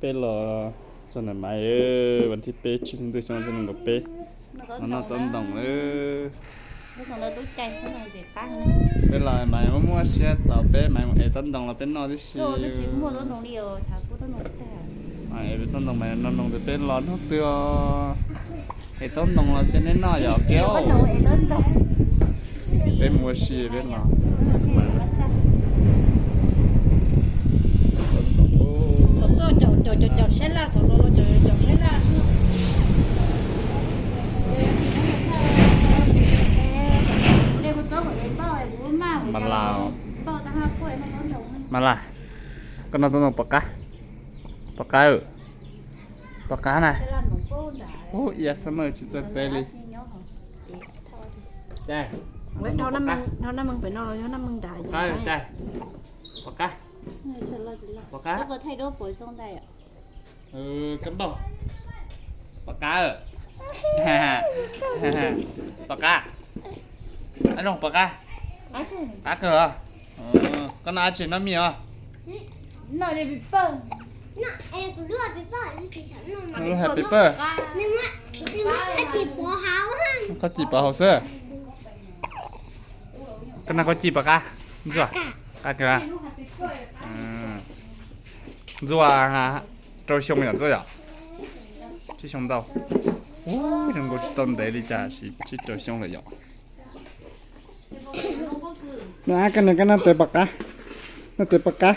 peb los txog na Maiv, vas thib peb tsib hli ntuj xyoo ob txhiab nees nkaum peb. Los noj taub ntoos lawm. Peb los Maiv muaj muaj siab tos peb Maiv mus ev taub ntoos los peb noj tib si. Ev taub ntoos Maiv noj noo ntawm peb los hnub twg os. Ev taub ntoos los peb neb noj yom kiag. Peb mus ua si peb los. Mas las, mas las, koj noj taub ntoos pom qab, pom qab, pom qab na. Ub, ia summer tsis txawj teb li. Pom qab, pom qab, pom qab. Kab npauj, pom qab. Pom qab. Ab Loog, pom qab. Qab kawg los. Koj noj dab tsi, noj mij os? Lub happy bird. Koj cim pov haum xwb. Koj noj koj cim pom qab. Ntxuaj, qab kawg. Ntxuaj rau xyoo yom, ntxuaj yom. Tsib xyoo ntau. Ub, zoo nkaus tsis tau ntev li cas, tsib rau xyoo lawm yom. Noj koj, noj koj, noj tes pom qab, noj tes pom qab.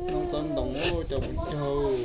Noj taub ntoos cov phooj ywg.